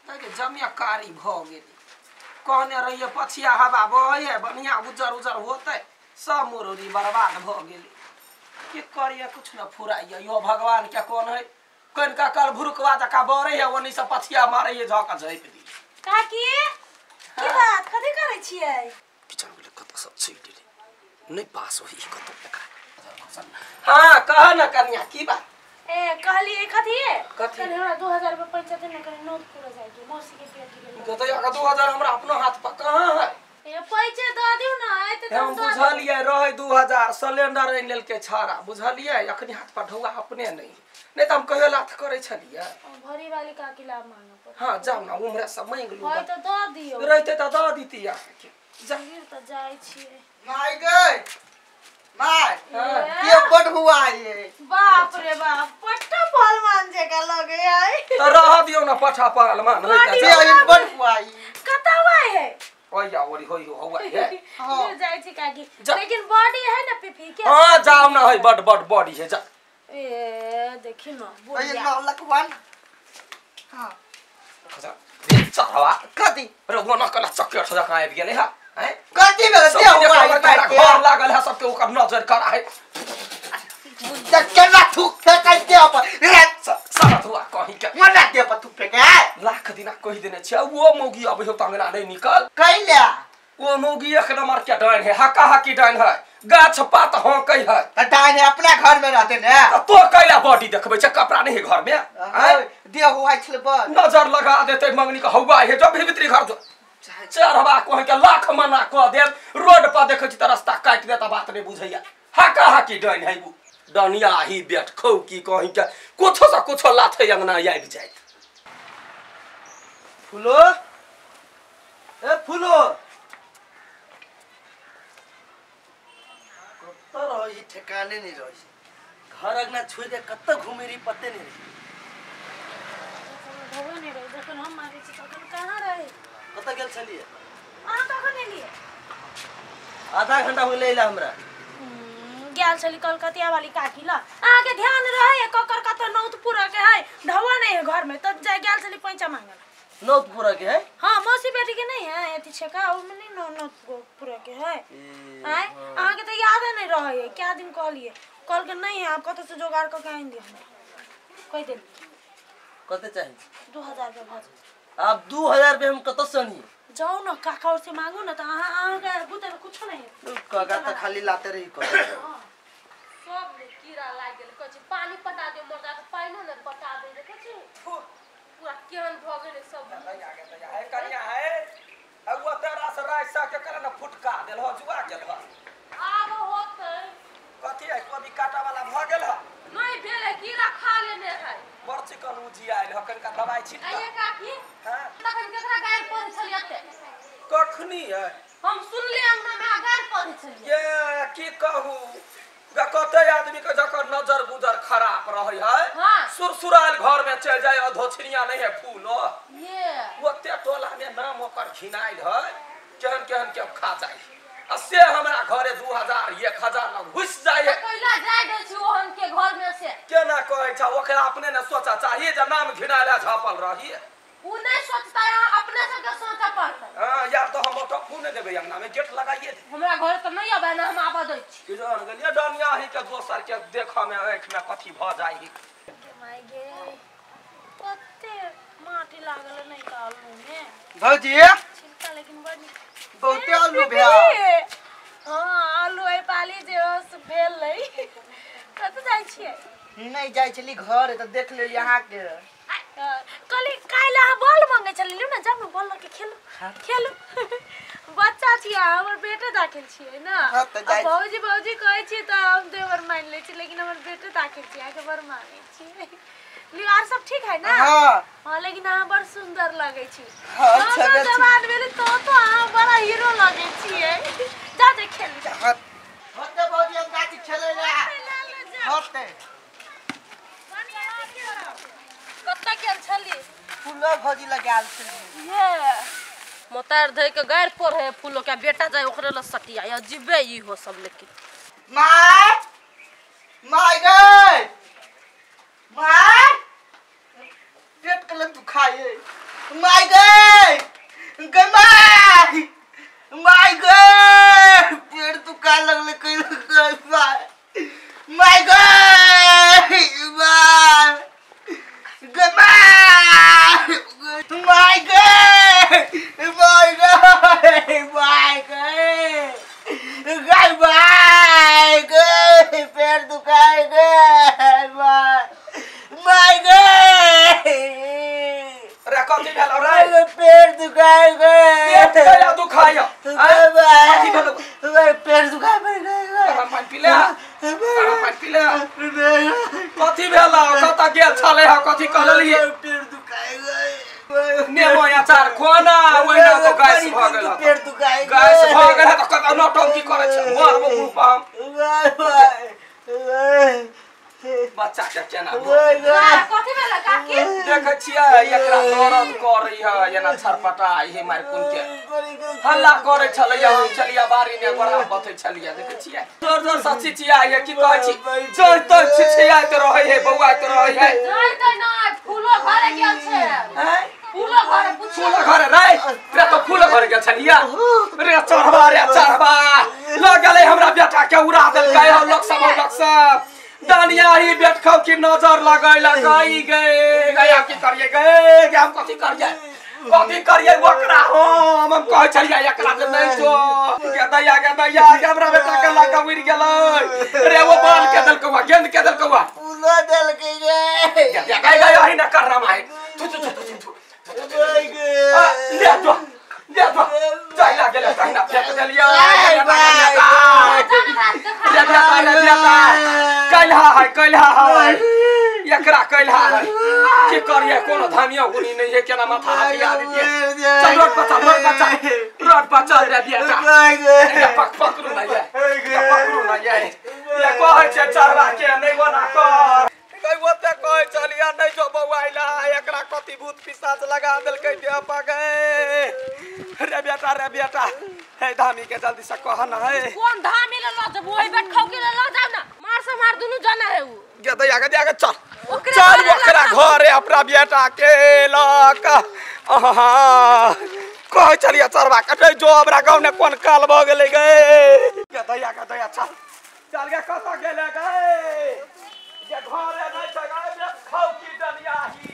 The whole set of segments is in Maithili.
ताके जमिया कारी भ गेली। कहने रहिए पछिया हवा बहै बढ़िया उजर उजर होतै, सब मुरौरी बर्बाद भ गेली। की करिए कुछ न फुराइए। यो भगवान के कोन है, कनिका कल भुरुकवा जका बरे है ओनी से पछिया मारे है झक झैप दी। काकी की बात कथि करै छियै? किचन गेलै कत सब छिट गेलै नै पास होई कत एकरा। हां कह न कन्या की बात? ए कहली कथि कथि? हमरा 2000 रुपया पैसा दे न कनी नोट पूरा जाय के मौसी के बेटी के। कत अगर 2000 हमरा अपनो हाथ पर कहां है? ए पैसा दऽ दिउ न आइ त हम बुझलियै रहै 2000 सिलेंडर आनि लेलकै छाड़ा बुझलियै। अखनी हाथ पर ढौआ अपने नहीं, नहीं त हम कहियो लाथ करै छलियै। भरी वाली काकी ला मांगे पर। हां जाउ न उमरे सब मांगि लू। होय त दऽ दियौ। रहते त दऽ दीती अहाँके। जा त जाइ छियै। माय गई माय के बड हुआ ये। बाप रे बाप पट्टा पहलवान जका लगे है। त रह दियौ न पट्टा पहलवान होय त जे बड हुआ ई कत हुआ है? ओय या ओरी होय हुआ है। हां जाइ छी काकी, लेकिन बॉडी है ना पीपी के। हां जाउ न है बड बड बॉडी है जा। ए देखी न ओय 9 लाख वन। हां खजा चढ़वा कथि रे वो न कला चक्कर जका आबि गेलै हा। हैं कथि भेल से हुआ ई घर लागल है सबके ओकर नजर करा है। केना थूक फेकै के अपन रे सारा धुआ कहि के मना के अपन थूक फेकै लाख दिना कहि देने छियै। वो मौगी अबै हो तंगना नहीं निकल कैला। वो मौगी एक नंबर के डाइन है, हका हकी डाइन है, गाछ पात हकै है। त डाइन है अपना घर में रहते ने त तो कैला बॉडी देखबै छै कपड़ा नहीं है घर में। हैं दे हुआ छल बस नजर लगा देते मंगनी के हौवा है जब भी भीतरी घर चढ़वा कहि के लाख मना क देब। रोड पर देखै छी त रास्ता काटि देता बात नहीं बुझैया। हका हकी डाइन है उ डनिया ही बेट खौ की कहि के कुछो से कुछो लाथे अंगना आबि जाइत। फूलो ए फूलो कत रही ठिकाने नहीं रही, घर अंगना छोड़ के कत घूमे रही पते नहीं रही। ढौआ नहीं रही जखन हम मारे छी तखन कहां रही? कत गेल छलियै अहाँ? कखन एलियै? आधा घंटा हो गेलै अइला हमरा। गेल छली कलकतिया वाली काकी ल। अहाँ के ध्यान रहे ककर कत नौत पूरा के है, ढौआ नहीं है घर में त जाय गेल छली पैसा मांगल। नौत पूरा के है? हां मौसी बेटी के नहीं है एती छका ओ में नहीं नौत पूरा के है। आय अहाँ के त याद नहीं रहे क्या दिन कहलिए कल के नहीं है आप कत से जोगाड़ क के आइन दियो हमरा कहि देली। कते चाही? 2000 रुपया भज। अब 2000 रुपया हम कत से आनी? जाओ न काका और से मांगू न त अहाँ अहाँ के बुते में कुछ नहीं है। काका त खाली लाते रही कर। सब कीड़ा लाग गेल कहै छै पानी पटा दियौ मर्दा के पानिओ ने पटा दे देखै छी पूरा केहन भ गेलै सब। है कन्या है अगुआ तेरा से राइसा के करे न फुटका देल हो जुआ गेल हो। आब होतै कथि है कभी काटा वाला भ गेल हो? नहीं भेलै कीड़ा खा लेने है। बड़ चिकन उजी आयल हो कनका दवाई छिट आइए काकी। हां तखन केकरा गायर पड़ै छलियै एते? कखनी है हम सुनली अंगना में गायर पड़ै छलियै। ये की कहू कते आदमी के जकर नजर गुजर खराब रहे है। हाँ। सुरसुराल घर में चल जाए अधोछिनिया नहीं है फूल ये ओते टोला में नाम ओकर घिनाइल है केहन केहन के खा जाए आ से हमरा घरे 2000 1000 लग घुस जाए। कैला जाय दै छी ओहन के घर में से केना कहै छ ओकरा अपने ने सोचा चाहिए जे नाम घिनाइल है झापल रही उ नहीं सोचता है अपने सबके सोचा पड़तै। हां यार तो हम ऑटो फोन देबै अंगना में गेट लगाइए दे। हमरा घर त नहीं आबै ना हम आबऽ दै छी। की जान गेलियै डनिया ही के दोसर के देखऽ में आँख में कथी भ जाइ। के my गे कते माटी लागल नहीं का आलू में भौजी छिलका लेकिन बड़ बहुते आलू भया। हां आलू ए पाली जे ओस भेल लै। कत जाइ छियै? नहीं जाइ छली घर त देख ले यहाँ के। कहली काल्हि अहाँ बॉल मंगे छली लियौ ने जाउ ने बॉल लऽ के खेलू खेलू। बच्चा छियै हमर बेटे दाखिल छियै ने। भौजी भौजी कहै छियै तऽ हम देवर मानि लै छी लेकिन हमर बेटे दाखिल छियै अहाँके बड़ मानै छियै। लियौ आर सब ठीक है ना? हाँ हाँ लेकिन अहाँ बड़ सुंदर लगै छी। अच्छा जवान भेली तो तो अहाँ बड़ा हीरो लगै छियै। जा जा खेलू जा। होते भौजी हम जाइ छी खेलै ला। होते कत गेल छली? फूलो भौजी लगायल छली। ये मोतार धइ के गायर पर है फूलो के बेटा जाय ओकरे ल सटिया या जिबे ई हो सब लेकिन। My my गई my पेट के लग दुखाए। My गए गए my my गए पेट दुखाय लगले कहि my my गए my गए my my गए my गए my गए गए my गए पेट दुखाय गए my my गए रे कथी भेल रे पेट दुखाय गए पेट कया दुखाय कथी भेल पेट दुखाय गए गरम पानि पी ले गरम पानि पी ले कथी भेल कतऽ गेल छलै ह कथी कहलियै पेट दुखाय गए नेबो अचार खोना ओहिना तो गैस भऽ गेल पेट दुखाय गैस भऽ गेल तऽ कतऽ नौटंकी करै छै मरबो मुँह पर बच्चा के केना कथी भेल काकी देखै छियै एकरा दर्द करै है एना छरपटा हे मार कोन के हल्ला करै छलैया हम छलिया बाड़ी ने गोरा बथै छलिया देखै छियै जोर जोर से चिचिया ये की कहै छी जोर तो चिचियाइत रहै है बौआइत रहै है जइतै नै फूलो घरे गेल छै हैं फूलो घरे पूछो फूल घरे रे रे तो फूल घरे गेल छलिया रे चढ़बा रे चढ़बा लग गेलै हमरा बेटा के उड़ा देलकै हम लोग सब दानिया ही बैठखौ की नजर लगै लगई गए गया की करिए गए हम कथी करिए कथी करिए ओकरा हम कहै छलियै एकरा जे नहि जो गे दैया गे हमरा बेटा के लग उड़ि गेलै रे ओ बॉल के देलकौ गेंद के देलकौ फूलो देलकै गे गे गए गए अही न कर रहा है थु थु थु थु ले जो ले जो जाइला गेलै तहिना फेक देलियै रे बेटा रे बेटा कैलहा है कैलहा है एकरा कैलहा है की करिए कोनो धामिया गुनी नहीं है केना माथा हाथ दिया दिए चल रोड पर चल रोड पर चल रोड पर चल रे बेटा ये पक पकड़ू ना ये पकड़ू ना ये ये कहै छै चढ़बा के नहीं ओना कर ओते कहै छलियै नहीं जो बौआइला एकरा कथी भूत पिशाच लगा देलकै देह पर गए रे बेटा हे धामी के जल्दी से कह ना है कोन धामी ले ल जब ओही बैठ खौ के ले ल जाऊ ना मार से मार दुनु जना है उ गे दैया गे दैया चल चल ओकरा घरे अपना बेटा के लक आहा कहै छलियै चढ़बा के नहीं जो हमरा गाँव ने कोन काल भऽ गेलै गे गे दैया चल चल गे कतऽ गेलै गे ये घरे नहीं छै गे बेट खौ की डनियाही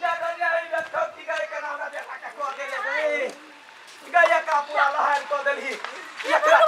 ये डनियाही बेट खौ की गए केना हमरा बेटा के कऽ देले गे गया का पूरा लहर कऽ देलही एकरा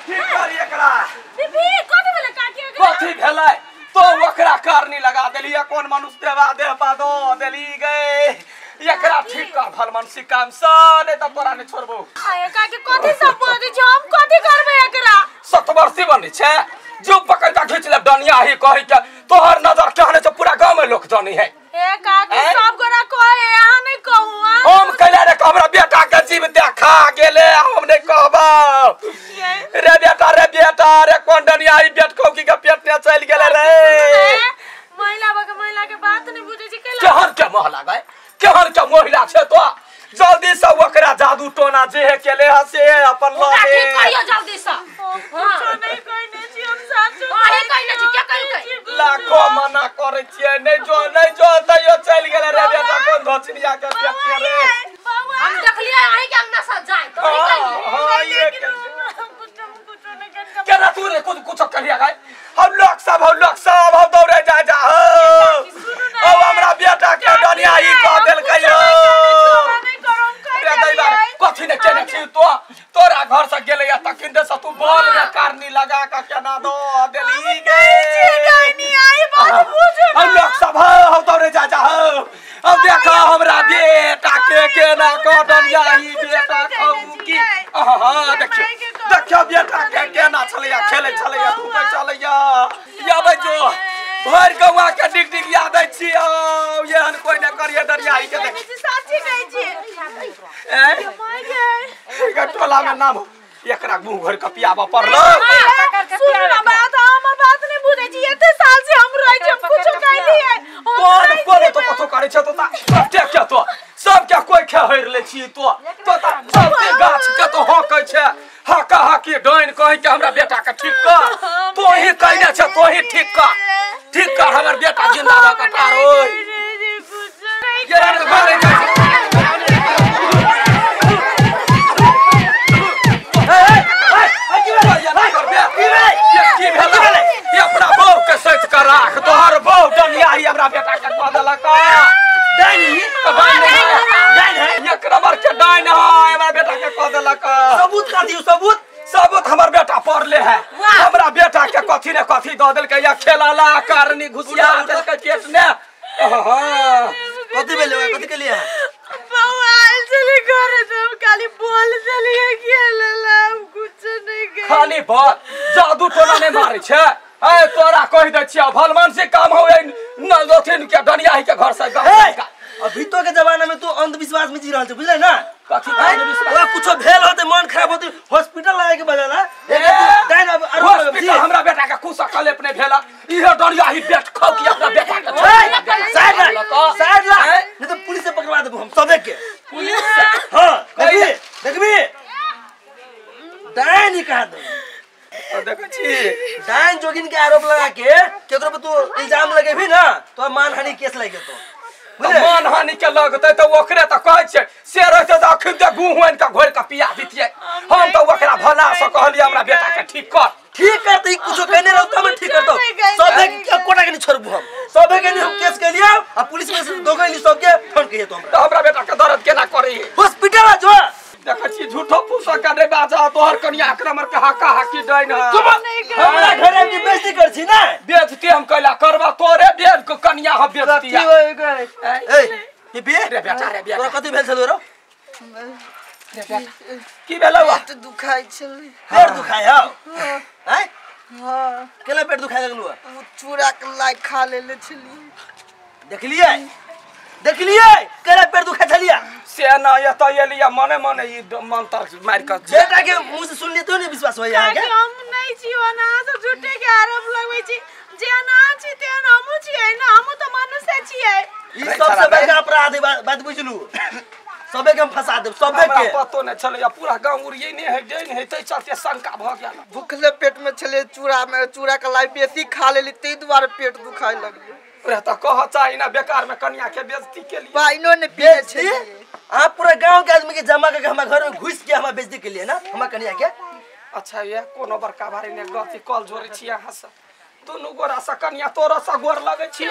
ठीक कर एकरा दीदी कथी भेलै काकी कथी भेलै तो ओकरा करनी लगा देली कोन मनुष्य देवा देह पा दो देली गे एकरा ठीक कर भल मनसी काम स नहीं त तोरा नहीं छोड़बो आय काकी कथी सब बोलै छै हम कथी करबै एकरा सतवर्षी बनै छै जो पकड़ के खींच ले डनिया ही कहि के तोहर नजर केहने छै पूरा गांव में लोग जानी है ए काकी सब गोरा कहे अहाँ नहीं कहू हम कहले रे हमरा बेटा के जीव देखा गेले हम नहीं कहबो रे बेटा रे कोन डनिया ही बेट खौकी के पेट ने चल गेले रे महिला बके महिला के बात नहीं बुझै छै केला केहन के महला गए केहन के महिला छै तो जल्दी से ओकरा जादू टोना जे है केले ह से अपन ल ओकरा ले ठीक करियो जल्दी से कुछो नहीं कहने छी हम सासु अहीं कहने छी के कहलकै लाखो मना करै छियै नहीं जो नहीं जो तैयो चलि गेलै रे बेटा कोन धोचनिया के पेट के रे हम देखलियै अहीं के अंगना से जाय तो अहीं कहलियै हां ये कुछो नहीं कहने केना तू रे कुछ कुछ करिया गए हम लोग सब हम दौड़े जा जा हो ओ हमरा बेटा के डनिया ही कह देलकै हो रे दैबा कथी ने केने छी तो तोरा घर से गेलै या तखिन से तू बॉल में कारनी लगा के केना दो देली गे हम लोग सब हो दौड़े जा जा हो अब देखो हमरा बेटा के केना कह डनिया ही बेटा खाऊ की आहा देखियो देखियो बेटा के केना छलैया खेलै छलैया धूपै छलैया याबै जो भरि गौआ के डिग डिग याद छी औ एहन कोइ ने करिए डरिया ही के देख साची कहै छी ए टोला में नाम एकरा मुंह भर के पियाबऽ पड़लो सुनू ना बात हमर बात नहीं बुझै छी एते साल से हम रहै छी हम कुछो कहलियै कोन कोन तो कथो करै छै तो सबके के तो सबके कोइ खेहर लै छी तो तो सबके गाछ के तो हकै छै हका हकी डाइन कहि के हमरा बेटा के ठीक कर तो ही कहने छै तो ही ठीक कर ठीक कर हमर बेटा जिंदा भऽ के ठाढ़ होय। ये कथी सबूत सबूत हमर बेटा पढ़ले है हमरा बेटा के कथी ने कथी the देलकै या खेलाला कारणी घुसिया देलकै पेट ने हां कथी भेलै कथी के लिए बवाल चले घर से हम खाली बोल चलिए खेलला हम कुछ नहीं गए खाली बात जादू टोना नहीं मारै छै ए तोरा कहि दै छियै भलमान से काम हो न दोथिन के डनियाही के घर से अभी तो के जमाना में तू अंधविश्वास में जी रहल छ बुझलै ना कथी अंधविश्वास कुछो भेल होते मन खराब होते हॉस्पिटल लाए के बजाला डाइन अब हॉस्पिटल हमरा बेटा के कुछ कलेप नहीं भेला इहे डनियाही बेट खौ की अपना बेटा के साइड ला साइड ला नहीं तो पुलिस से पकड़वा देबो हम सबे के पुलिस से हां देखबी देखबी डाइन ही कहा दो देखै छी डाइन जोगिन के आरोप लगा के केकरो पे तू इल्जाम लगेबी ना तो मानहानि केस लागि जेतो मानहानि के लगतै त ओकरे त कहै छै से रहतै त अखन त गुह आनि के घोरि के पिया दितियै हम त ओकरा भला से कहलियै हमरा बेटा के ठीक कर ठीक करतै कुछो कहने रहौ त हम ठीक करतौ सबे के कोटा के नहीं छोड़बू हम सबे के नहीं हम केस केलियै आ पुलिस में से दोगैली सबके फोन कहिए तो हमरा त हमरा बेटा के दर्द केना करी हॉस्पिटल आ जो देखै छी झूठो फूसा के नहीं बाजा तोहर कनिया आक्रमण के हाका हाकी डाइन हमरा घर आबि के बेइज्जती कर छी ना बेइज्जती हम कैला करबा तोरे बेद के कनिया हम बेइज्जती ए पीपी रे बेटा रे बेटा तोरा कथि भेल छलो रो रे बेटा की भेलौ पेट दुखाइ छलै पेट दुखाइ हौ हैं हां केला पेट दुखाइ लगलौ उ चूड़ा के लाई खा लेले छली देखलियै देखलियै केला पेट दुखाइ छलिया से ना एतऽ एलियै मने मने ई मंत्र मारि के बेटा के मुंह से सुनलियै तो नहीं विश्वास होइया अहाँ के हम नहीं छी ओना अहाँ सब झूठे के आरोप लगबै छी जे अहाँ छी तेहन हमहूँ छियै ना हमहूँ तऽ मनुष्य छियै ई सबसे बड़का अपराध है बात बुझलू सबे के हम फंसा देब सबे के हमरा पतो नहीं छलै पूरा गांव उड़िए नहीं है डेन है तै चलते शंका भ गेल भूखले पेट में छलै चूड़ा में चूड़ा के लाई बेसी खा लेली तै दुआरे पेट दुखाइ लगलै रे त कह चाही ना बेकार में कनिया के बेइज्जती के लिए पाइनो ने पिए छलियै आप पूरा गांव के आदमी के जमा करके हमारे घर में घुस के हमारे बेइज्जती के लिए ना हमार कनिया के अच्छा ये कोनो बड़का भारी ने गलती कॉल जोड़े छी अहाँ से दुनू गोरा से कनिया तोरा से गोर लगै छी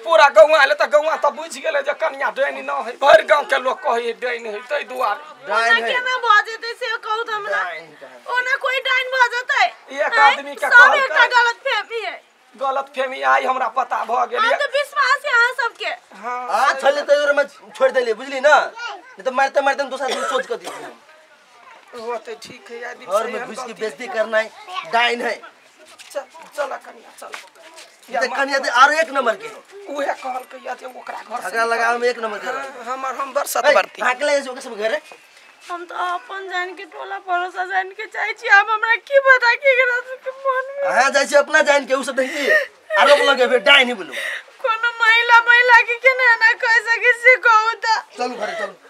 पूरा गौआ ले त गौआ त बुझि गेलै जे कनिया डाइन न है भरि गांव के लोग कहै डाइन है तै दुआरे ओना केना भऽ जेतै से कहू त हमरा ओना कोई डाइन भऽ जेतै एक आदमी के सब एकटा गलतफहमी है गलतफहमी आई हमरा पता भ गेल हम त विश्वास है अहाँ सबके हां आ छले त में छोड़ देलियै बुझली ना नहीं तो मारते मारते हम दोसरा दिन सोच कर दी वो तो ठीक है आदमी घर में घुस के बेइज्जती करना है डाइन है चल चल कनिया चल ये कनिया ते आरो एक नंबर के उहे कहल के या जे ओकरा घर से झगड़ा लगावे में एक नंबर के हमर हम बरसत बरती भाग ले ओकरा सब घर हम तो अपन जान के टोला पड़ोसा जान के चाहे छी अब हमरा की पता की एकरा सबके मन में हां जाइ छी अपना जान के उ सब देखी आरोप लगे फिर डाइन ही बोलू कोनो महिला महिला के केना ना कह सके से कहू त चलू घरे चलू